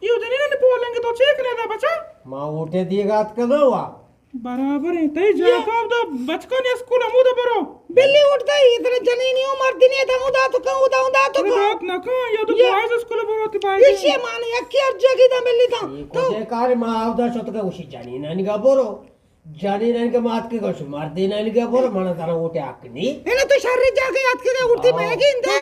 ایو جنینانی پولنگ تو چے کنے دا بچا؟ ما ووٹے دیگا اتکگا وا۔ برابر ایں، تئی جاگہ دا بچکانی اسکول ہمودا برو۔ بلی ووٹ دے، ادھر جنینی و مردینی دا ہمودا تو کن، ہمودا ہمودا تو کن۔ دات نہ کن، یا تو بوائز اسکول برو تی بھائی۔ ایشی مان یکی ہر جگہ دا ملی دا۔ تو کجے کار ما آودا شتگا وشی جنینانی گا برو۔ جنینانی گا مات کے گوش مردینانی گا برو، منا ترا ووٹے حق نی۔ اینا تو شر جاگہ اتکگا ووٹی مہگی اندے۔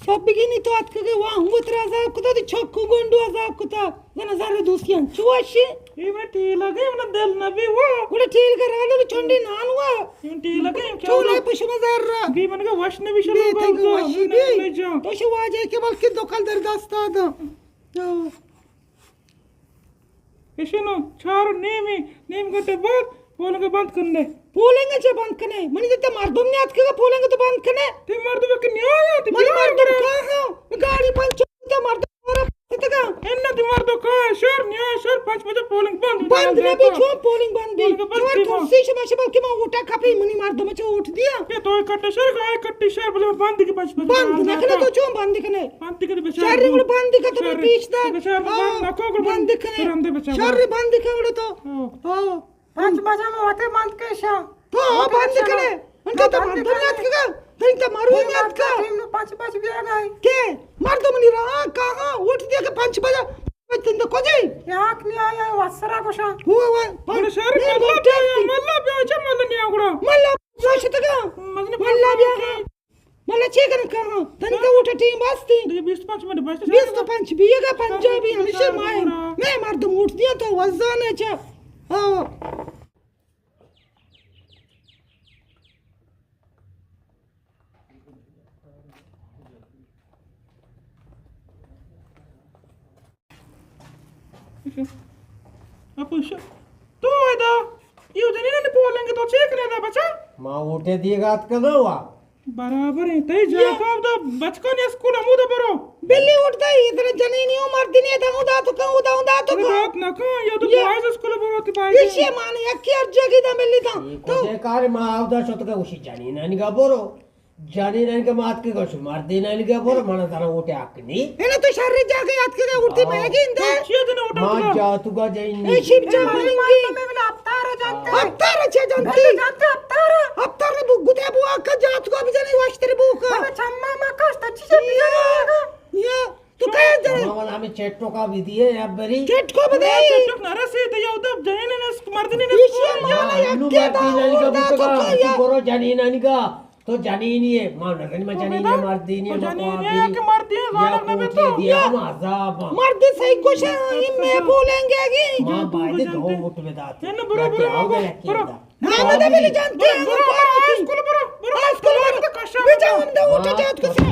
سوبگینی تو اتکگے، واہ ہوں وترا عذاب کتا، دی چک و گونڈو عذاب کتا۔ زنا زر دوستیان چوشی۔ اے من ٹیلگے، من دل نبی وا۔ گڑا ٹیلگا رانا بھی چونڈی نان وا۔ من ٹیلگے، کیا چولا پشما زر را۔ بی من کا وش نبی شلو بی تنگ وشی بی۔ تو شو واجہ کے بلکہ دو کل در دستا دا۔ ایشی نوں چار و نیم، نیم گھنٹے بعد پولنگ بند کننے۔ پولنگ چے بند کنے؟ منی تو مردم نیاتکگا پولنگ تو بند کنے؟ تی مردم کہ نیایا، تی منی مردم کہاں؟ گاڑی پنچر بوتا، مردم ستگا۔ انہ تی مردم کہاں؟ شر نیا، شر پنچ بجے پولنگ بند بوتا۔ بند نبی، چون پولنگ بند بی؟ پولنگ بند بی۔ ترسی شما شما کہ ما ووٹا کپی، منی مردم چے ووٹ دیا۔ کہ تو کٹے شر، آئے کٹی شر، بلے بند کی پنچ بجے بند نہ کنے تو چون بند کنے؟ بند کنے بچار۔ شر گڑا بند کنے تو پیش دار۔ بچار بند نہ کو، گڑا بند کنے۔ شر بند کنے گڑا تو۔ ہاں۔ پنچ بجہ ما وتے بند کشاں۔ تو بند کنے۔ انت تو مردم نیاتکگا۔ تنی تو مروی نیاتکا۔ ٹیم نو پنچ بج بیا گئے۔ کے؟ مردم نی رہا کہاں؟ ووٹ دیا کہ پنچ بجہ۔ تند کجے؟ یاک نی آیا وسرا گوشاں۔ ہو، ہو۔ ملا بیا، ملا بیا، چا ملا نیا گڑا۔ ملا سوچتگا۔ ملا بیا۔ ملا چے کن کہاں؟ تنی تو ووٹ ٹیم بستی۔ دیگہ بیست پنچ منٹ بچ۔ بیست پنچ بیگا پنجابی ہمیشہ مائیں۔ میں مردم ووٹ دیا تو وزانے چا۔ ہاں۔ اپوش۔ تو ادا، ایو جنینانی پولنگ تو چے کنے دا بچا؟ ما ووٹے دیگا اتکگا وا۔ برابر ایں، تئی جاگہ دا بچکانی اسکول ہمودا برو۔ بلی ووٹ دے، ادھر جنینی و مردینی دا ہمودا تو کن، ہمودا ہمودا تو کن۔ بات نہ کن، یا تو بوائز اسکول برو تی بھائی۔ ایشی مانے یکی ہر جگہ دا ملی دا۔ تو کجے کار ما آودا شتگا وشی جنینانی گا برو۔ جنینانی گا مات کے گوش مردینانی گا برو، منا ترا ووٹے حق نی۔ اینا تو شر جاگہ یاد کے ووٹی مہگی اندے۔ تو چیا جنے ووٹ ما جاتوگا جائیں۔ اے شیب جا مہنگی۔ اپتار جانتے۔ اپتار چے جانتے؟ جانتے اپتار۔ اپتار نے بو گدے بو آکا جاتوگا بجنے واشتر بو کا۔ بابا چما ما کاش تچی جا بجنے۔ یا تو کہے جنے؟ ماما والا ہمیں چیٹو کا بھی دیے یا بری۔ چیٹ کو بدے۔ چیٹو نہ رسی تو یا ادب جنینانی مردینانی۔ ایشی مانا یا کے دا مردینانی گا۔ برو جنینانی گا۔ تو جنینی ئے، ما نزانی ما جنینی ئے، مردینی ئے، ما جنینی ئے کہ مردی ئے، زانگ نہ بی تو۔ ہم عذاب۔ مردی صحیح گوشے، این میں بولیں گے گی۔ ما باید دو ووٹ بدات۔ نہ، نہ، برو، برو، برو، برو۔ نہ، نہ، بلی جانتے ہیں، برو، برو، برو، اسکول برو، برو، اسکول برو۔ بجا ہم دو ووٹ جات کو سا۔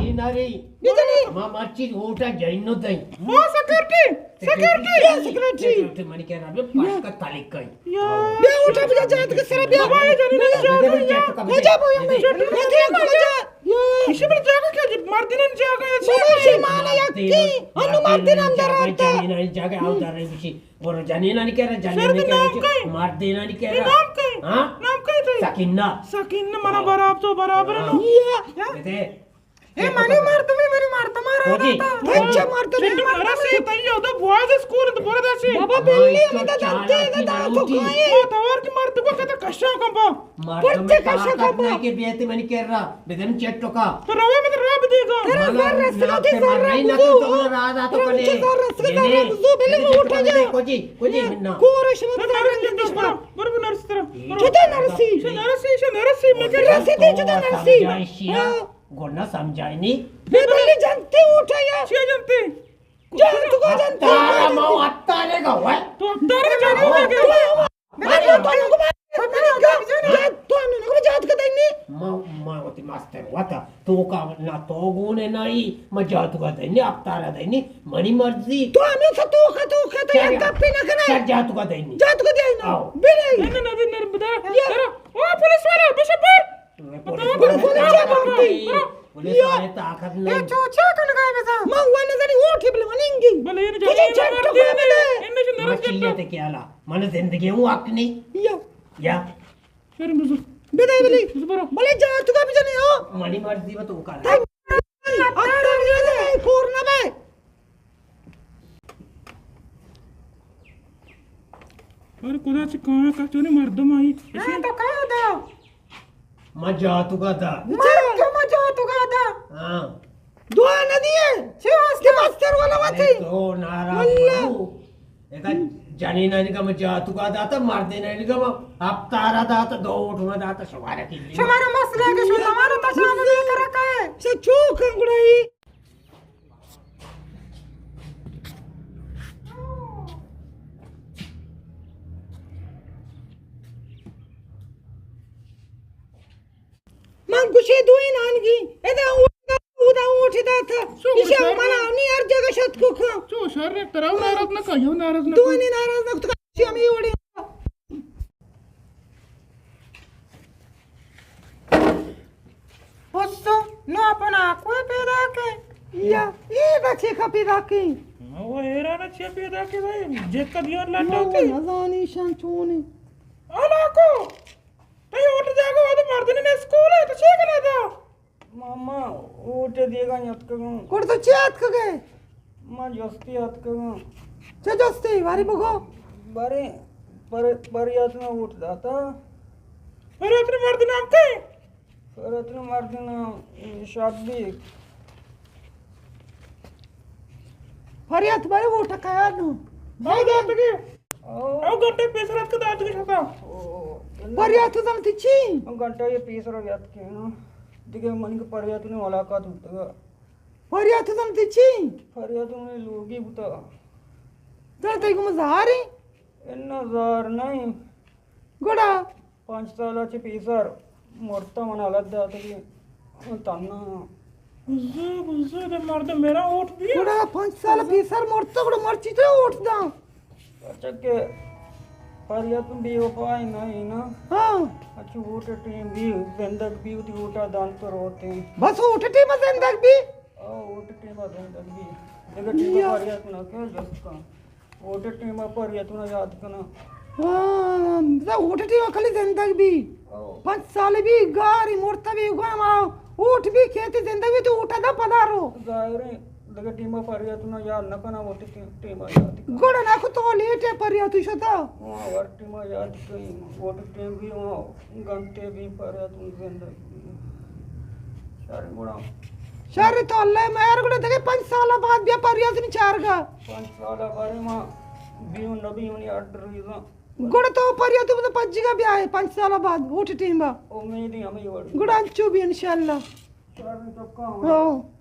بجنی۔ ما مرچی ووٹ جائن نو دیں۔ او سیکورٹی۔ سیکورٹی۔ سیکورٹی۔ سیکورٹی منی کہہ رہا، پاس کا تعلق کئی۔ بیا اٹھا، بیا جات کے سر بیا۔ بابا، یہ جنین جاگہ ہے۔ کجا بو یہ؟ یہ جنین جاگہ ہے۔ ایشی بر جاگہ کیا جی؟ مردین جاگہ ہے۔ بابا، ایشی مانا یکی۔ انو مردین اندر آتا۔ جنین جاگہ آو در رہی بشی۔ برو جنین نہیں کہہ رہا، جنین نہیں کہہ رہا۔ مردین نہیں کہہ رہا۔ نام کئی؟ ہاں؟ نام کئی تئی؟ سکینہ۔ سکینہ، منا برابر تو برابر نو۔ اے منی مردمی، منی مردم ءَ را داتا۔ اچھا مردم۔ نرسی تئی اودا بوائز اسکول انت، برو داسی۔ بابا بلی ہمیں دا دنتے دا دا تو کائے۔ ما توار کی مرد کو کتا کشا کمبا۔ پرچے کشا کمبا۔ کہ بیتی منی کر را بدن چٹو کا۔ تو روے مت را بدیگا۔ ترا زر رسگا تے زر را بزو۔ تو را دا تو کنے۔ زر رسگا زر را بزو، بلی اٹھا جا۔ کجی، کجی منا۔ کورش مت زر رسگا۔ برو نرسی ترا۔ چتا نرسی؟ نرسی، نرسی، مگر نرسی تے چتا نرسی۔ گڑا سمجھائینی۔ بے بلے جنتے اوٹا یا۔ چیا جنتے؟ جنتگا جنتے۔ اتارا ما اتارے گا وے۔ تو اتارے گا جنتے گا۔ تو نگو جات کا دینی۔ ما، ما وتی ماستر وتا۔ تو کا نہ تو گونے نہ ای۔ ما جاتگا دینی، اتارا دینی۔ منی مرضی۔ تو ہمیں تو کا تو کا تو یک گپی نہ کنے۔ جاتگا دینی۔ جاتگا دینی۔ بلے۔ نہ، نہ، نہ، نہ، بدا۔ او پولیس والا، بشپر۔ پولیس والے چے بانتی؟ پولیس والے طاقت نہیں۔ اے چوچا کن گئے بزاں۔ ما وہ نظری ووٹ بل مننگی۔ بلے یہ تجھے چیک تو کر دے۔ مچیت کیا لا؟ من زندگی ہوں حق نہیں۔ یا۔ یا۔ شرم بزو۔ بدے بلی۔ بلے جاتگا بجنے ہو۔ منی مرضی بتو کر۔ اتار نہ بے، کور نہ بے۔ ارے خدا چہ کایا کچونیں مردم آئی۔ ہاں، تو کایا دا؟ ما جاتوگا دا۔ مردم ما جاتوگا دا۔ ہاں۔ دعا نہ دیئے۔ چی واسطہ؟ کہ مستر والا وتی۔ تو ناراض مبو۔ اگا جنینانی گم جاتوگا داتا، مردینانی گم ہفتارا داتا، دو ووٹونا داتا، شمارا کی۔ شمارا مسئلہ کہ شما ہمارا تشانہ دے کرا کئے۔ چہ چوکاں گڑا ای۔ من گوشے دوئیں نانگی، ادا اودا، اودا اوٹ داتا۔ چو ایشا شر منا نی ہر جگہ شت کو کھاں۔ چو شر، ترا ناراض نہ کھاں، یو ناراض نہ کھاں۔ دوئیں ناراض نہ کھاں، چی ہمیں اوڑے۔ پسو، نو اپنا کوئی پیدا کے؟ یا، اے بچے کا پیدا کے؟ وہ حیران چی پیدا کے بھائی، جیت کا دیوان لانڈا ہوتے۔ نزانی شان چونی۔ الا کو، تئی اوٹ جاگہ وہدے مردین نے اسکول ہے، تو چے کنے دا؟ ماما، اوٹ دیگا نیتکگاں۔ گڑا تو چے آتکگے؟ ما جستی آتکگاں۔ چے جستی؟ واری بگو۔ بارے، پر، پریاتنا اوٹ داتا۔ پریاتنا مرد نام کئے؟ پریاتنا مرد نام شادی۔ پریات بارے اوٹ کیا نو؟ بھائی گئے۔ او گھنٹے پیسر اتک دات کے شتا۔ پریات زن تی چی؟ او گھنٹے یہ پیسر یاد کے نا۔ دیگه من کے پریات نے ملاقات ہوتا۔ پریات زن تی چی؟ پریات نے لوگی بوتا۔ تو تے گم زہاری؟ ان زہر نہیں۔ گڑا؟ پنچ سال چی پیسر مرتا، من حالت داتا کہ تنہا۔ بزو، بزو، دے مردم میرا اوٹ دیا۔ گڑا پنچ سال پیسر مرتا، گڑا مرچی تو اوٹ دا۔ اچھا کہ پریاتن بے وفائی نہ ہے نا۔ ہاں۔ اچھا ووٹ ٹیم بی زندگ بی، وتی ووٹا دان تو روتے۔ بس ووٹ ٹیم زندگ بی۔ آ، ووٹ ٹیم زندگ بی۔ دیگه ٹیم یا۔ پریاتن کہ جست کن۔ ووٹ ٹیم پریاتن یاد کنا۔ ہاں، بزا ووٹ ٹیم کلی زندگ بی۔ او۔ پنچ سال بی گاری مرتا بی گوام آ ووٹ بی کیتی زندگ بی تو ووٹ دا پدارو۔ ظاہر ہے۔ دگہ ٹیم ءَ پریاتون ءَ یاد نہ کناں، وتی ٹیم، ٹیم ءَ یاد کناں۔ گڑا ناکو تو لیٹ ءَ پریاتو شتا؟ ہاں، ور ٹیم ءَ یاد کنیں، وتی ٹیم بی ہاں، گھنٹے بی پریاتون زندگ بی۔ شر گڑا۔ شر تو اللہ مہر گڑا دگہ پنچ سال بعد بیا پریاتون چارگا۔ پنچ سال بعد ما بیوں نبی منی اڈ ریزاں۔ گڑا تو پریاتو بزا پجگا بیا ہے پنچ سال بعد ووٹ ٹیم با۔ امید ہمیں وڑی۔ گڑا انچو بی انشاءاللہ۔ شر تو کہاں؟ ہاں۔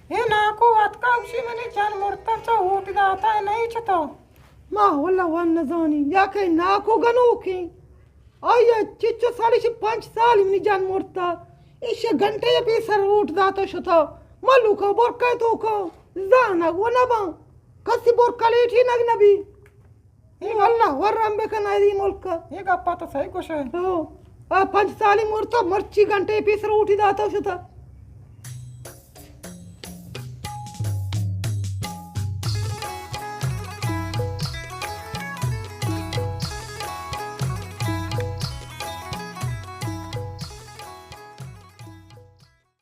اے ناکو اتکا گوشی منی جن مرتا چا ووٹ داتا ہے نہیں چتا۔ ما واللہ ون نزانی یا کہ ناکو گنوکیں۔ آئی ءَ چچو سالی شی پنچ سال منی جن مرتا۔ ایش گھنٹے پیسر ووٹ داتا شتا۔ ملوکا برکا توکا زانگ و نباں۔ کسی برکا لیٹینگ نبی۔ اے واللہ ورم بکن ای ملک۔ اے گپا تو صحیح گوشے۔ ہو۔ آ پنچ سالی مرتا، مرچی گھنٹے پیسر ووٹی داتا شتا۔